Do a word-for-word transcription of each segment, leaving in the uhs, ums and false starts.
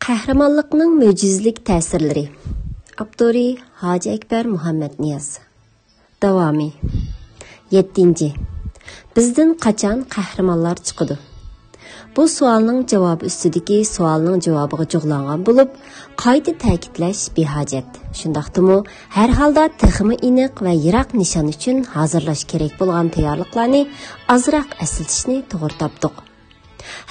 قەھرىمانلىقنىڭ مۆجىزىلىك تەسىرلىرى. ئاپتورى: ھاجى ئەكبەر مۇھەممەتنىياز. داۋامى. يەتتىنچى. بىزدىن قاچان قەھرىمانلار چىقىدۇ؟ بۇ سوئالنىڭ جاۋابى ئۈستىدىكى سوئالنىڭ جاۋابىغا جۇغلانغان بولۇپ، قايتا تەكىتلەش بىھاجەت. شۇنداقتىمۇ، ھەر ھالدا تېخىمۇ ئېنىق ۋە يىراق نىشان ئۈچۈن ھازىرلاش كېرەك بولغان تەييارلىقلارنى ئازراق ئەسلىتىشنى توغرا تاپتۇق.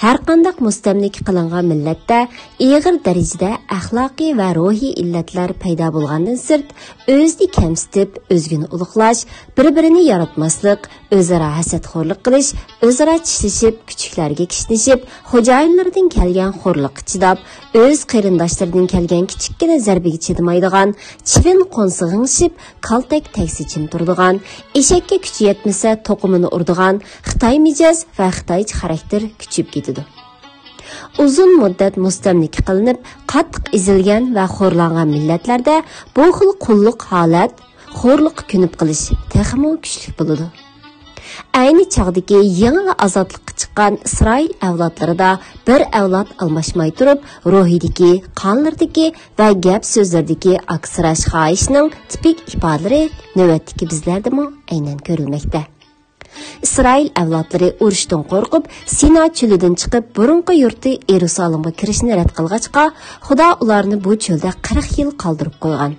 ھەرقانداق مۇستەملىكە قىلىنغان مىللەتتە ئېغىر دەرىجىدە ئەخلاقىي ۋە روھىي ئىللەتلەر پەيدا بولغاندىن سىرت، ئۆزىنى كەمسىتىپ، ئۆزگىنى ئۇلۇغلاش، بىر-بىرىنى ياراتماسلىق، ئۆزئارا ھەسەتخورلۇق قىلىش، ئۆزئارا چىشلىشىپ، كۈچۈكلەرگە كىشنىشىپ، خوجايىنلىرىدىن كەلگەن خورلۇققا چىداپ، ئۆز قېرىنداشلىرىدىن كەلگەن كىچىككىنە زەربىگە چىدىمايدىغان، چىۋىن قونسا غىڭشىپ، كالتەك تەگسە چىم تۇرىدىغان، ئېشەككە كۈچى يەتمىسە توقۇمىنى ئۇرىدىغان خىتاي مىجەز ۋە خىتايچە خاراكتېر كۈچىيىپ كېتىدۇ. ئۇزۇن مۇددەت مۇستەملىكە قىلىنىپ، قاتتىق ئېزىلگەن ۋە خورلانغان مىللەتلەردە بۇ خىل قۇللۇق ھالەت، خورلۇققا كۆنۈپ قېلىش تېخىمۇ كۈچلۈك بولىدۇ. ئەينى چاغدىكى يېڭىلا ئازادلىققا چىققان ئىسرائىل ئەۋلادلىرىدا بىر ئەۋلاد ئالماشماي تۇرۇپ، روھىدىكى، قانلىرىدىكى ۋە گەپ-سۆزلىرىدىكى ئاكسىراش خاھىشنىڭ تىپىك ئىپادىلىرى نۆۋەتتىكى بىزلەردىمۇ ئەينەن كۆرۈلمەكتە. ئىسرائىل ئەۋلادلىرى ئۇرۇشتىن قورقۇپ، سىنا چۆلىدىن چىقىپ، بۇرۇنقى يۇرتى ئېرۇسالىمغا كىرىشنى رەت قىلغاچقا، خۇدا ئۇلارنى بۇ چۆلدە قىرىق يىل قالدۇرۇپ قويغان.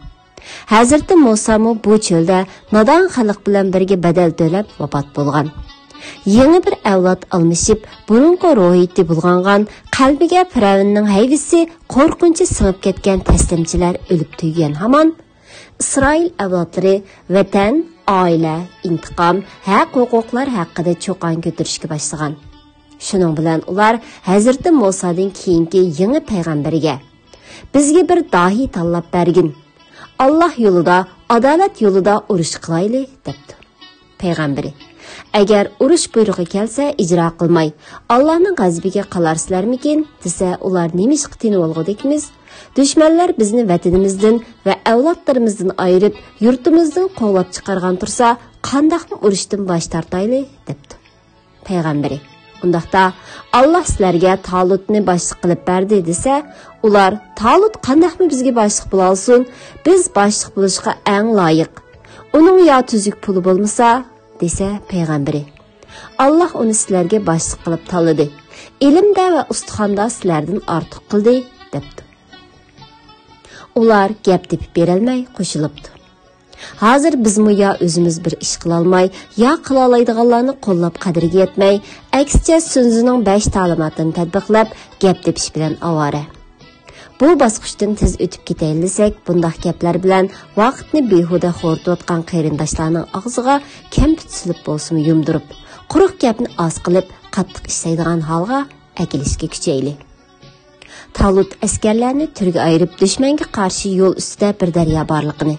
ھەزرىتى مۇسامۇ بۇ چۆلدە نادان خەلق بىلەن بىرگە بەدەل تۆلەپ ۋاپات بولغان. يېڭى بىر ئەۋلاد ئالمىشىپ، بۇرۇنقى روھىيىتى بۇلغانغان، قەلبىگە پىرئەۋننىڭ ھەيۋىسى، قورقۇنچى سىڭىپ كەتكەن تەسلىمچىلەر ئۆلۈپ تۈگىگەن ھامان، ئىسرائىل ئەۋلادلىرى ۋەتەن، ئائىلە، ئىنتىقام، ھەق-ھوقۇقلار ھەققىدە چۇقان كۆتۈرۈشكە باشلىغان. شۇنىڭ بىلەن ئۇلار ھەزرىتى مۇسادىن كېيىنكى يېڭى پەيغەمبىرىگە، «بىزگە بىر داھىي تاللاپ بەرگىن. ئاللاھ يولىدا، ئادالەت يولىدا ئۇرۇش قىلايلى» دەپتۇ. پەيغەمبىرى، «ئەگەر ئۇرۇش بۇيرۇقى كەلسە، ئىجرا قىلماي، ئاللاھنىڭ غەزىپىگە قالارسىلەرمىكىن؟» دېسە، ئۇلار نېمىشقا تىنىۋالغۇدەكمىز؟ دۈشمەنلەر بىزنى ۋەتىنىمىزدىن ۋە ئەۋلادلىرىمىزدىن ئايرىپ، يۇرتىمىزدىن قوغلاپ چىقارغان تۇرسا، قانداقمۇ ئۇرۇشتىن باش تارتايلى؟ دەپتۇ. پەيغەمبىرى، «ئۇنداقتا، ئاللاھ سىلەرگە تالۇتنى باشلىق قىلىپ بەردى» دېسە، ئۇلار، «تالۇت قانداقمۇ بىزگە باشلىق بولالسۇن؟ بىز باشلىق بولۇشقا ئەڭ لايىق. ئۇنىڭ يا تۈزۈك پۇلى بولمىسا؟» دېسە، پەيغەمبىرى، «ئاللاھ ئۇنى سىلەرگە باشلىق قىلىپ تاللىدى. ئىلىمدە ۋە ئۇستىخاندا سىلەردىن ئارتۇق قىلدى» دەپتۇ. ئۇلار گەپ تېپىپ بېرەلمەي قوشۇلۇپتۇ. ھازىر بىزمۇ يا ئۆزىمىز بىر ئىش قىلالماي، يا قىلالايدىغانلارنى قوللاپ قەدرىگە يەتمەي، ئەكسىچە سۈنزىنىڭ بەش تالىماتىنى تەتبىقلاپ، گەپ تېپىش بىلەن ئاۋارە. بۇ باسقۇچتىن تېز ئۆتۈپ كېتەيلىسەك، بۇنداق گەپلەر بىلەن ۋاقىتنى بىھۇدە خورىتىۋاتقان قېرىنداشلارنىڭ ئاغزىغا كەمپۈت سېلىپ بولسىمۇ يۇمدۇرۇپ، قۇرۇق گەپنى ئاز قىلىپ، قاتتىق ئىشلەيدىغان ھالغا ئەكېلىشكە كۈچەيلى. تالۇت ئەسكەرلەرنى تۈرگە ئايرىپ، دۈشمەنگە قارشى يول ئۈستىدە بىر دەريا بارلىقىنى،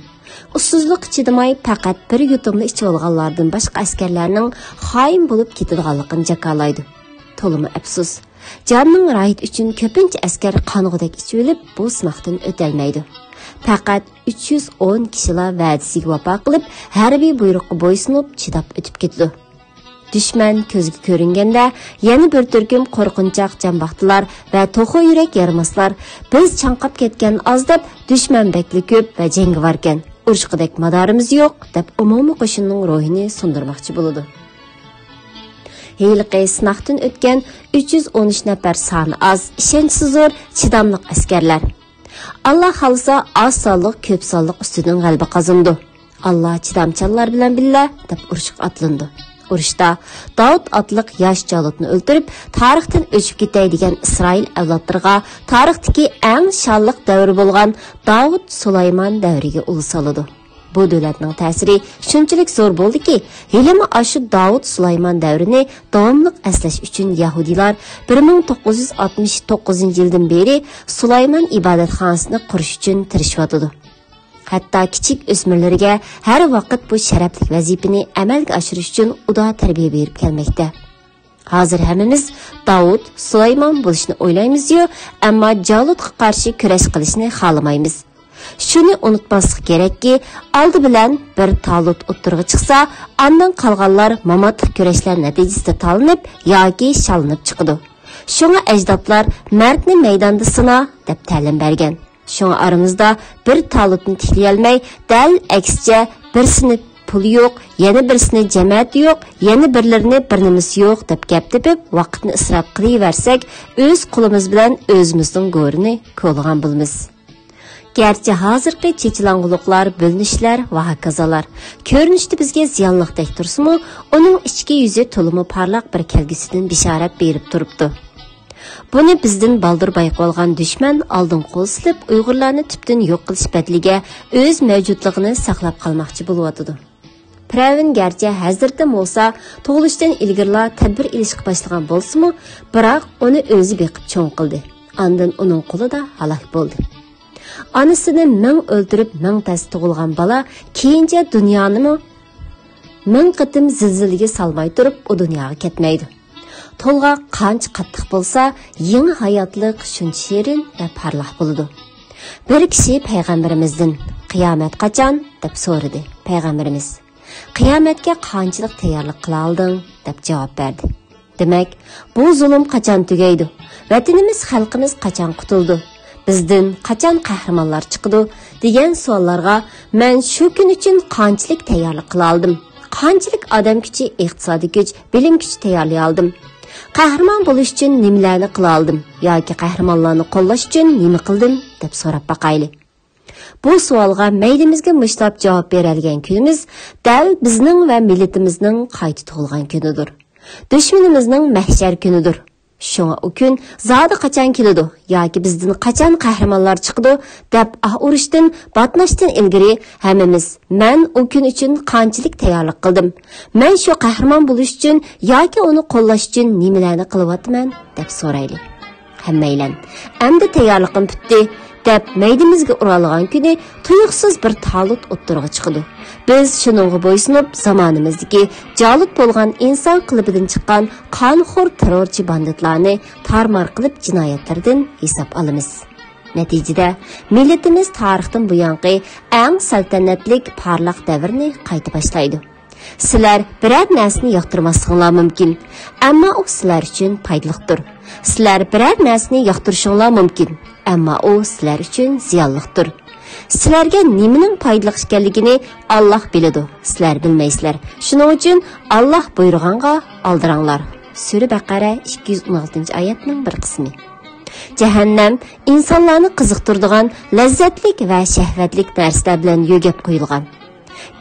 ئۇسسۇزلۇققا چىدىماي، پەقەت بىر يۇتۇملا ئىچىۋالغانلاردىن باشقا ئەسكەرلەرنىڭ خائىن بولۇپ كېتىدىغانلىقىنى جاكارلايدۇ. تولىمۇ ئەپسۇس، جاننىڭ راھىتى ئۈچۈن كۆپىنچە ئەسكەر قانغۇدەك ئىچىۋېلىپ، بۇ سىناقتىن ئۆتەلمەيدۇ. پەقەت ئۈچ يۈز ئون كىشىلا ۋەدىسىگە ۋاپا قىلىپ، ھەربىي بۇيرۇققا بويسۇنۇپ، چىداپ ئۆتۈپ كېتىدۇ. دۈشمەن كۆزگە كۆرۈنگەندە، يەنە بىر تۈركۈم قورقۇنچاق جانباختىلار ۋە توخۇ يۈرەك يارىماسلار، «بىز چاڭقاپ كەتكەن ئاز» دەپ، «دۈشمەن بەكلا كۆپ ۋە جەڭگىۋاركەن، ئۇرۇشقۇدەك مادارىمىز يوق» دەپ، ئومۇمىي قوشۇننىڭ روھىنى سۇندۇرماقچى بولىدۇ. ھېلىقى سىناقتىن ئۆتكەن ئۈچ يۈز ئون ئۈچ نەپەر سانى ئاز، ئىشەنچىسى زور، چىداملىق ئەسكەرلەر. ئاللا خالىسا، ئاز سانلىق كۆپ سانلىق ئۈستىدىن غەلىبە قازىنىدۇ. «ئاللا چىدامچانلار بىلەن بىللە» دەپ ئۇرۇشقا ئاتلىنىدۇ. ئۇرۇشتا داۋۇت ئاتلىق ياش جالۇتنى ئۆلتۈرۈپ، تارىختىن ئۆچۈپ كېتەي دېگەن ئىسرائىل ئەۋلادلىرىغا تارىختىكى ئەڭ شانلىق دەۋر بولغان داۋۇت سۇلايمان دەۋرىگە ئۇل سالىدۇ. بۇ دۆلەتنىڭ تەسىرى شۇنچىلىك زور بولدىكى، ھېلىمۇ ئاشۇ داۋۇت سۇلايمان دەۋرىنى داۋاملىق ئەسلەش ئۈچۈن يەھۇدىيلار بىر مىڭ توققۇز يۈز ئاتمىش توققۇزىنچى يىلدىن بېرى سۇلايمان ئىبادەتخانىسىنى قۇرۇش ئۈچۈن تىرىشىۋاتىدۇ. ھەتتا كىچىك ئۆسمۈرلىرىگە ھەر ۋاقىت بۇ شەرەپلىك ۋەزىپىنى ئەمەلگە ئاشۇرۇش ئۈچۈن ئۇدا تەربىيە بېرىپ كەلمەكتە. ھازىر ھەممىمىز داۋۇت، سۇلايمان بولۇشنى ئويلايمىزيۇ، ئەمما جالۇتقا قارشى كۈرەش قىلىشنى خالىمايمىز. شۇنى ئۇنتۇماسلىق كېرەككى، ئالدى بىلەن بىر تالۇت ئوتتۇرىغا چىقسا، ئاندىن قالغانلار ماماتلىق كۈرەشلەر نەتىجىسىدە تالىنىپ ياكى شاللىنىپ چىقىدۇ. شۇڭا ئەجدادلار «مەردنى مەيداندا سىنا» دەپ تەلىم بەرگەن. شۇڭا ئارىمىزدا بىر تالۇتنى تىكلىيەلمەي، دەل ئەكسىچە، بىرسىنى پۇلى يوق، يەنە بىرسىنى جەمەتى يوق، يەنە بىرلىرىنى بىر نېمىسى يوق دەپ گەپ تېپىپ، ۋاقىتنى ئىسراپ قىلىۋەرسەك، ئۆز قولىمىز بىلەن ئۆزىمىزنىڭ گورىنى كولىغان بولىمىز. گەرچە ھازىرقى چېچىلاڭغۇلۇقلار، بۆلۈنۈشلەر ۋە ھاكازالار كۆرۈنۈشتە بىزگە زىيانلىقتەك تۇرسىمۇ، ئۇنىڭ ئىچكى يۈزى تولىمۇ پارلاق بىر كەلگۈسىدىن بېشارەت بېرىپ تۇرۇپتۇ. بۇنى بىزدىن بالدۇر بايقىۋالغان دۈشمەن ئالدىنقى قول سېلىپ، ئۇيغۇرلارنى تۈپتىن يوق قىلىش بەدىلىگە ئۆز مەۋجۇتلۇقىنى ساقلاپ قالماقچى بولۇۋاتىدۇ. پىرئەۋن گەرچە ھەزرىتى مۇسا تۇغۇلۇشتىن ئىلگىرىلا تەدبىر ئېلىشقا باشلىغان بولسىمۇ، بىراق ئۇنى ئۆزى بېقىپ چوڭ قىلدى. ئاندىن ئۇنىڭ قولىدا ھالاك بولدى. ئانىسىنى مىڭ ئۆلتۈرۈپ، مىڭ تەستە تۇغۇلغان بالا كېيىنچە دۇنيانىمۇ مىڭ قېتىم زىلزىلىگە سالماي تۇرۇپ، ئۇ دۇنياغا كەتمەيدۇ. تولغاق قانچە قاتتىق بولسا، يېڭى ھاياتلىق شۇنچە شېرىن ۋە پارلاق بولىدۇ. بىر كىشى پەيغەمبىرىمىزدىن: «قىيامەت قاچان؟» دەپ سورىدى. پەيغەمبىرىمىز: «قىيامەتكە قانچىلىك تەييارلىق قىلالدىڭ؟» دەپ جاۋاب بەردى. «دېمەك، بۇ زۇلۇم قاچان تۈگەيدۇ؟ ۋەتىنىمىز، خەلقىمىز قاچان قۇتۇلىدۇ؟ بىزدىن قاچان قەھرىمانلار چىقىدۇ؟» دېگەن سوئاللارغا مەن شۇ كۈن ئۈچۈن قانچىلىك تەييارلىق قىلالدىم؟ قانچىلىك ئادەم كۈچى، ئىقتىسادىي كۈچ، بىلىم كۈچى تەييارلىيالدىم؟ قەھرىمان بولۇش ئۈچۈن نېمىلەرنى قىلالدىم ياكى قەھرىمانلارنى قوللاش ئۈچۈن نېمە قىلدىم دەپ سوراپ باقايلى. بۇ سوئالغا مەيدىمىزگە مۇشتلاپ جاۋاب بېرەلىگەن كۈنىمىز دەل بىزنىڭ ۋە مىللىتىمىزنىڭ قايتا تۇغۇلغان كۈنىدۇر. دۈشمىنىمىزنىڭ مەھشەر كۈنىدۇر. شۇڭا ئۇ كۈن زادى قاچان كېلىدۇ ياكى بىزدىن قاچان قەھرىمانلار چىقىدۇ دەپ ئاھ ئۇرۇشتىن، باتناشتىن ئىلگىرى ھەممىمىز: «مەن ئۇ كۈن ئۈچۈن قانچىلىك تەييارلىق قىلدىم؟ مەن شۇ قەھرىمان بولۇش ئۈچۈن ياكى ئۇنى قوللاش ئۈچۈن نېمىلەرنى قىلىۋاتىمەن؟» دەپ سورايلى. ھەممەيلەن: «ئەمدى تەييارلىقىم پۈتتى» دەپ مەيدىمىزگە ئۇرالىغان كۈنى تۇيۇقسىز بىر تالۇت ئوتتۇرىغا چىقىدۇ. بىز شۇنىڭغا بويسۇنۇپ، زامانىمىزدىكى جالۇت بولغان ئىنسان قېلىپىدىن چىققان قانخور تېررورچى باندىتلارنى تارمار قىلىپ، جىنايەتلىرىدىن ھېساب ئالىمىز. نەتىجىدە، مىللىتىمىز تارىختىن بۇيانقى ئەڭ سەلتەنەتلىك، پارلاق دەۋرنى قايتا باشلايدۇ. سىلەر بىرەر نەرسىنى ياقتۇرماسلىقىڭلار مۇمكىن، ئەمما ئۇ سىلەر ئۈچۈن پايدىلىقتۇر. سىلەر بىرەر نەرسىنى ياقتۇرۇشۇڭلار مۇمكىن، ئەمما ئۇ سىلەر ئۈچۈن زىيانلىقتۇر. سىلەرگە نېمىنىڭ پايدىلىق ئىكەنلىكىنى ئاللاھ بىلىدۇ، سىلەر بىلمەيسىلەر. شۇنىڭ ئۈچۈن ئاللاھ بۇيرۇغانغا ئالدىراڭلار. سۈرە بەقەرە، ئىككى يۈز ئون ئالتىنچى ئايەتنىڭ بىر قىسمى. جەھەننەم ئىنسانلارنى قىزىقتۇرىدىغان لەززەتلىك ۋە شەھۋەتلىك نەرسىلەر بىلەن يۆگەپ قويۇلغان.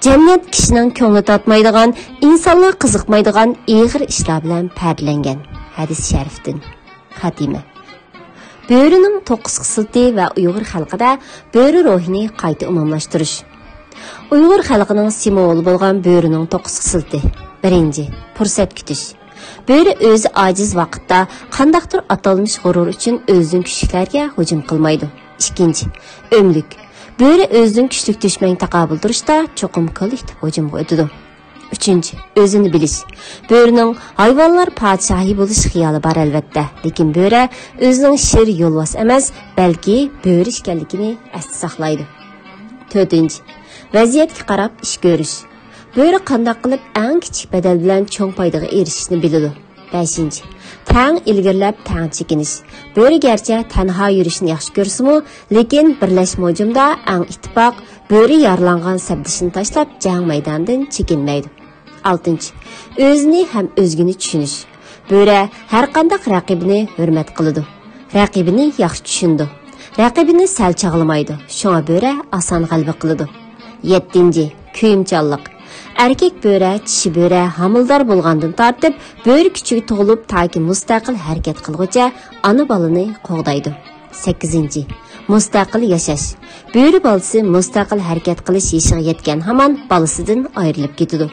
جەننەت كىشىنىڭ كۆڭلى تارتمايدىغان، ئىنسانلار قىزىقمايدىغان ئېغىر ئىشلار بىلەن پەردىلەنگەن. ھەدىس شەرىفتىن. خاتىمە. بۆرىنىڭ توققۇز خىسلىتى ۋە ئۇيغۇر خەلقىدە بۆرە روھىنى قايتا ئومۇملاشتۇرۇش. ئۇيغۇر خەلقىنىڭ سىمۋولى بولغان بۆرىنىڭ توققۇز خىسلىتى. بىرىنچى، پۇرسەت كۈتۈش. بۆرە ئۆزى ئاجىز ۋاقىتتا قانداقتۇر ئاتالمىش غۇرۇر ئۈچۈن ئۆزىنىڭ كۈچلۈكلەرگە ھۇجۇم قىلمايدۇ. ئىككىنچى، ئۆملۈك. بۆرە ئۆزىنىڭ كۈچلۈك دۈشمەنگە تاقابىل تۇرۇشتا چوقۇم كوللېكتىپ ھۇجۇمغا ئۆتىدۇ. ئۈچىنچى، ئۆزىنى بىلىش. بۆرىنىڭ ھايۋانلار پادىشاھى بولۇش خىيالى بار، ئەلۋەتتە، لېكىن بۆرە ئۆزىنىڭ شىر يولۋاس ئەمەس، بەلكى بۆرە ئىكەنلىكىنى ئەستە ساقلايدۇ. تۆتىنچى، ۋەزىيەتكە قاراپ ئىش كۆرۈش. بۆرە قانداق قىلىپ ئەڭ كىچىك بەدەل بىلەن چوڭ پايدىغا ئېرىشىشنى بىلىدۇ. بەشىنچى، تەڭ ئىلگىرىلەپ، تەڭ چېكىنىش. بۆرە گەرچە تەنھا يۈرۈشنى ياخشى كۆرسىمۇ، لېكىن بىرلەشمە ھۇجۇمدا ئەڭ ئىتتىپاق، بۆرە يارىلانغان سەپدىشىنى تاشلاپ، جەڭ مەيدانىدىن چېكىنمەيدۇ. ئالتىنچى، ئۆزىنى ھەم ئۆزگىنى چۈشىنىش. بۆرە ھەرقانداق رەقىبىنى ھۆرمەت قىلىدۇ. رەقىبىنى ياخشى چۈشىنىدۇ. رەقىبىنى سەل چاغلىمايدۇ. شۇڭا بۆرە ئاسان غەلىبە قىلىدۇ. يەتتىنچى، كۆيۈمچانلىق. ئەركەك بۆرە، چىشى بۆرە ھامىلىدار بولغاندىن تارتىپ، بۆرە كۈچىگە تۇغۇلۇپ، تاكى مۇستەقىل ھەرىكەت قىلغۇچە ئانا بالىنى قوغدايدۇ. سەككىزىنچى، مۇستەقىل ياشاش. بۆرە بالىسى مۇستەقىل ھەرىكەت قىلىش يېشىغا يەتكەن ھامان بالىسىدىن ئايرىلىپ كېتىدۇ.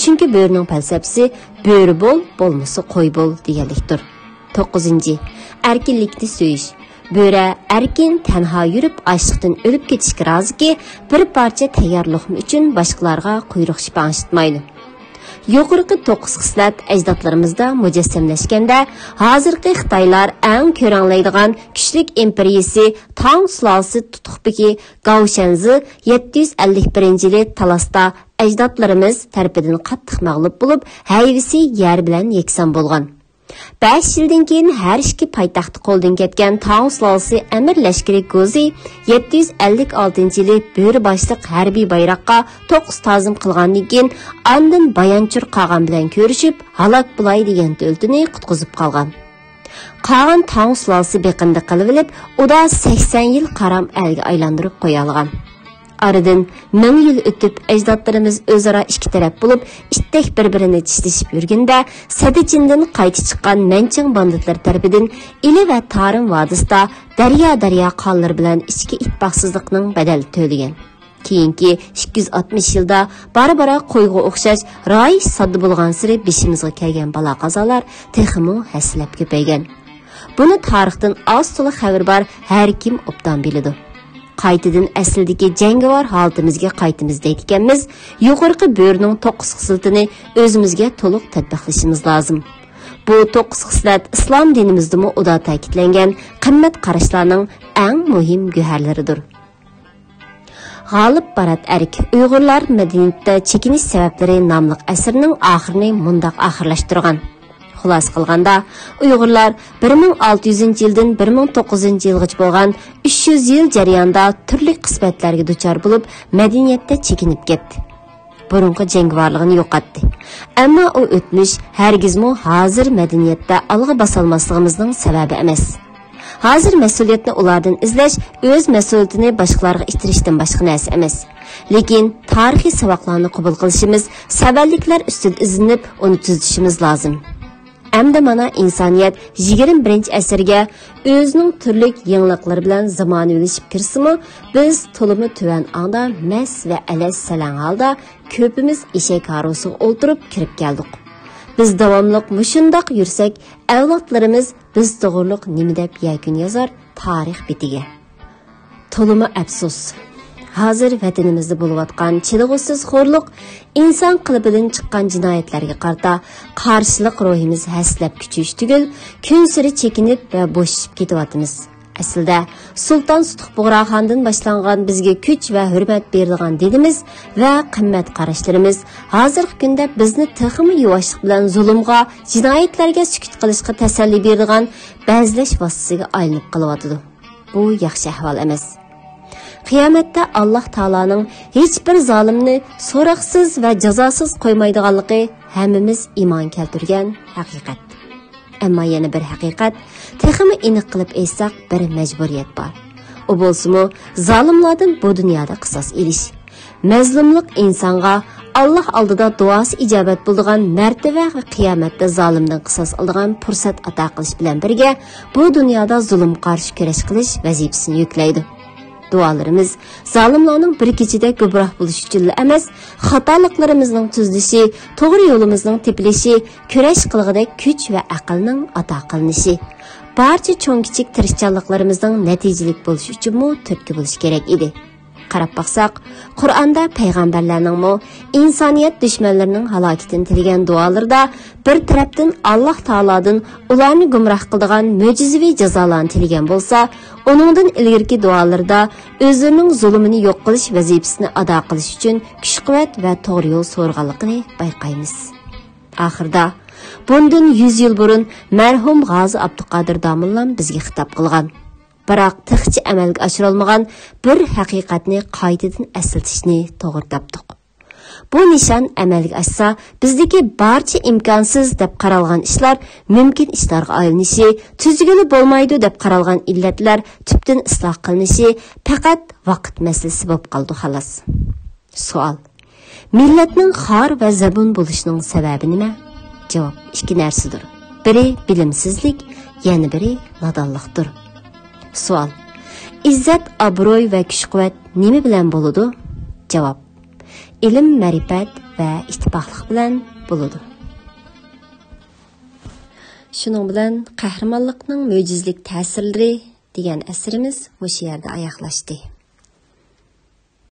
چۈنكى بۆرىنىڭ پەلسەپىسى «بۆرە بول، بولمىسا قوي بول» دېگەنلىكتۇر. توققۇزىنچى، ئەركىنلىكنى سۆيۈش. بۆرە ئەركىن، تەنھا يۈرۈپ، ئاچلىقتىن ئۆلۈپ كېتىشكە رازىكى، بىر پارچە تەييار لوقما ئۈچۈن باشقىلارغا قۇيرۇق شىپە ئاڭشىتمايدۇ. يۇقىرىقى توققۇز خىسلەت ئەجدادلىرىمىزدا مۇجەسسەملەشكەندە، ھازىرقى خىتايلار ئەڭ كۆرەڭلەيدىغان كۈچلۈك ئىمپېرىيىسى تاڭ سۇلالىسى تۇتۇقبىكى گاۋشەنزى يەتتە يۈز ئەللىك بىرىنچى يىلى تالاستا ئەجدادلىرىمىز تەرىپىدىن قاتتىق مەغلۇپ بولۇپ، ھەيۋىسى يەر بىلەن يەكسان بولغان. بەش يىلدىن كېيىن ھەر ئىككى پايتەختى قولدىن كەتكەن تاڭ سۇلالىسى ئەمىر لەشكىرى گوزى يەتتە يۈز ئەللىك ئالتىنچى يىلى بۆرە باشلىق ھەربىي بايراققا توققۇز تازىم قىلغاندىن كېيىن، ئاندىن بايانچۇر قاغان بىلەن كۆرۈشۈپ، ھالاك بولاي دېگەن دۆلىتىنى قۇتقۇزۇپ قالغان. قاغان تاڭ سۇلالىسى بېقىنىدا قېلىۋېلىپ، ئۇدا سەكسەن يىل قارام ئەلگە ئايلاندۇرۇپ قويالىغان. ئارىدىن مىڭ يىل ئۆتۈپ، ئەجدادلىرىمىز ئۆزئارا ئىككى تەرەپ بولۇپ، ئىتتەك بىر-بىرىنى چىشلىشىپ يۈرگىنىدە، سەددىچىندىن قايتا چىققان مەنچىڭ باندىتلىرى تەرىپىدىن ئىلى ۋە تارىم ۋادىسىدا دەريا-دەريا قانلىرى بىلەن ئىچكى ئىتتىپاقسىزلىقنىڭ بەدەلى تۆلىگەن. كېيىنكى ئىككى يۈز ئاتمىش يىلدا بارا-بارا قويغا ئوخشاش رايىش ساددا بولغانسېرى بېشىمىزغا كەلگەن بالا-قازالار تېخىمۇ ھەسسىلەپ كۆپەيگەن. بۇنى تارىختىن ئاز-تولا خەۋىرى بار ھەر كىم ئوبدان بىلىدۇ. قايتىدىن ئەسلىدىكى جەڭگىۋار ھالىتىمىزگە قايتىمىز دەيدىكەنمىز، يۇقىرىقى بۆرىنىڭ توققۇز خىسلىتىنى ئۆزىمىزگە تولۇق تەتبىقلىشىمىز لازىم. بۇ توققۇز خىسلەت ئىسلام دىنىمىزدىمۇ ئۇدا تەكىتلەنگەن قىممەت قاراشلارنىڭ ئەڭ مۇھىم گۆھەرلىرىدۇر. غالىب بارات ئەرك ئۇيغۇرلار مەدەنىيىتىدە چېكىنىش سەۋەبلىرى ناملىق ئەسىرىنىڭ ئاخىرىنى مۇنداق ئاخىرلاشتۇرغان. خۇلاسە قىلغاندا، ئۇيغۇرلار بىر مىڭ ئالتە يۈزىنچى يىلدىن بىر مىڭ توققۇز يۈزىنچى يىلغىچە بولغان ئۈچ يۈز يىل جەريانىدا تۈرلۈك قىسمەتلەرگە دۇچار بولۇپ، مەدەنىيەتتە چېكىنىپ كەتتى. بۇرۇنقى جەڭگىۋارلىقىنى يوقاتتى. ئەمما ئۇ ئۆتمۈش ھەرگىزمۇ ھازىر مەدەنىيەتتە ئالغا باسالماسلىقىمىزنىڭ سەۋەبى ئەمەس. ھازىر مەسئۇلىيەتنى ئۇلاردىن ئىزدەش ئۆز مەسئۇلىيىتىنى باشقىلارغا ئىتتىرىشتىن باشقا نەرسە ئەمەس. لېكىن تارىخىي ساۋاقلارنى قوبۇل قىلىشىمىز، سەۋەنلىكلەر ئۈستىدە ئىزدىنىپ، ئۇنى تۈزىتىشىمىز لازىم. ئەمدى مانا ئىنسانىيەت يىگىرمە بىرىنچى ئەسىرگە ئۆزىنىڭ تۈرلۈك يېڭىلىقلىرى بىلەن زامانىۋىلىشىپ كىرسىمۇ، بىز تولىمۇ تۆۋەن ئاڭدا مەس ۋە ئەلەس سەلەڭ ھالدا كۆپىمىز ئېشەك ھارۋىسىغا ئولتۇرۇپ كىرىپ كەلدۇق. بىز داۋاملىق مۇشۇنداق يۈرسەك، ئەۋلادلىرىمىز بىز توغرۇلۇق نېمە دەپ يەكۈن يازار تارىخ بېتىگە؟ تولىمۇ ئەپسۇس. ھازىر ۋەتىنىمىزدە بولۇۋاتقان چىدىغۇسىز خورلۇق، ئىنسان قېلىپىدىن چىققان جىنايەتلەرگە قارىتا قارشىلىق روھىمىز ھەسسىلەپ كۈچىيىش تۈگۈل، كۈنسېرى چېكىنىپ ۋە بوشىشىپ كېتىۋاتىمىز. ئەسلىدە، سۇلتان سۇتۇق بۇغراخاندىن باشلانغان بىزگە كۈچ ۋە ھۆرمەت بېرىدىغان دىنىمىز ۋە قىممەت قاراشلىرىمىز ھازىرقى كۈندە بىزنى تېخىمۇ يۇۋاشلىق بىلەن زۇلۇمغا، جىنايەتلەرگە سۈكۈت قىلىشقا تەسەللى بېرىدىغان بەزلەش ۋاسىتىسىگە ئايلىنىپ قېلىۋاتىدۇ. بۇ ياخشى ئەھۋال ئەمەس. قىيامەتتە ئاللاھ تائالانىڭ ھېچبىر زالىمنى سوراقسىز ۋە جازاسىز قويمايدىغانلىقى ھەممىمىز ئىمان كەلتۈرگەن ھەقىقەت. ئەمما يەنە بىر ھەقىقەت، تېخىمۇ ئېنىق قىلىپ ئېيتساق، بىر مەجبۇرىيەت بار. ئۇ بولسىمۇ، زالىملاردىن بۇ دۇنيادا قىساس ئېلىش. مەزلۇملۇق ئىنسانغا ئاللاھ ئالدىدا دۇئاسى ئىجابەت بولىدىغان مەرتىۋە ۋە قىيامەتتە زالىمدىن قىساس ئالىدىغان پۇرسەت ئاتا قىلىش بىلەن بىرگە، بۇ دۇنيادا زۇلۇمغا قارشى كۈرەش قىلىش ۋەزىپىسىنى يۈكلەيدۇ. دۇئالىرىمىز زالىملارنىڭ بىر كېچىدە گۇمراھ بولۇشى ئۈچۈنلا ئەمەس، خاتالىقلىرىمىزنىڭ تۈزىلىشى، توغرا يولىمىزنىڭ تېپىلىشى، كۈرەش قىلغۇدەك كۈچ ۋە ئەقىلنىڭ ئاتا قىلىنىشى، بارچە چوڭ-كىچىك تىرىشچانلىقلىرىمىزنىڭ نەتىجىلىك بولۇشى ئۈچۈنمۇ تۈرتكە بولۇشى كېرەك ئىدى. قاراپ باقساق، قۇرئاندا پەيغەمبەرلەرنىڭمۇ ئىنسانىيەت دۈشمەنلىرىنىڭ ھالاكىتىنى تىلىگەن دۇئالىرىدا بىر تەرەپتىن ئاللاھ تائالادىن ئۇلارنى گۇمراھ قىلىدىغان مۆجىزىۋى جازالارنى تىلىگەن بولسا، ئۇنىڭدىن ئىلگىرىكى دۇئالىرىدا ئۆزلىرىنىڭ زۇلۇمىنى يوق قىلىش ۋەزىپىسىنى ئادا قىلىش ئۈچۈن كۈچ-قۇۋۋەت ۋە توغرا يول سورىغانلىقىنى بايقايمىز. ئاخىرىدا، بۇندىن يۈز يىل بۇرۇن مەرھۇم غازى ئابدۇقادىر داموللام بىزگە خىتاب قىلغان، بىراق تېخىچە ئەمەلگە ئاشۇرالمىغان بىر ھەقىقەتنى قايتىدىن ئەسلىتىشنى توغرا تاپتۇق. بۇ نىشان ئەمەلگە ئاشسا، بىزدىكى بارچە ئىمكانسىز دەپ قارالغان ئىشلار مۇمكىن ئىشلارغا ئايلىنىشى، تۈزگىلى بولمايدۇ دەپ قارالغان ئىللەتلەر تۈپتىن ئىسلاھ قىلىنىشى پەقەت ۋاقىت مەسىلىسى بولۇپ قالىدۇ، خالاس. سوئال. مىللەتنىڭ خار ۋە زەبۇن بولۇشىنىڭ سەۋەبى نېمە؟ جاۋاب، ئىككى نەرسىدۇر. بىرى بىلىمسىزلىك، يەنە بىرى نادانلىقتۇر. سوئال. ئىززەت، ئابرۇي ۋە كۈچ-قۇۋۋەت نېمە بىلەن بولىدۇ؟ جاۋاب، ئىلىم، مەرىپەت ۋە ئىتتىپاقلىق بىلەن بولىدۇ. شۇنىڭ بىلەن قەھرىمانلىقنىڭ مۆجىزىلىك تەسىرلىرى دېگەن ئەسىرىمىز مۇشۇ يەردە ئاياغلاشتى.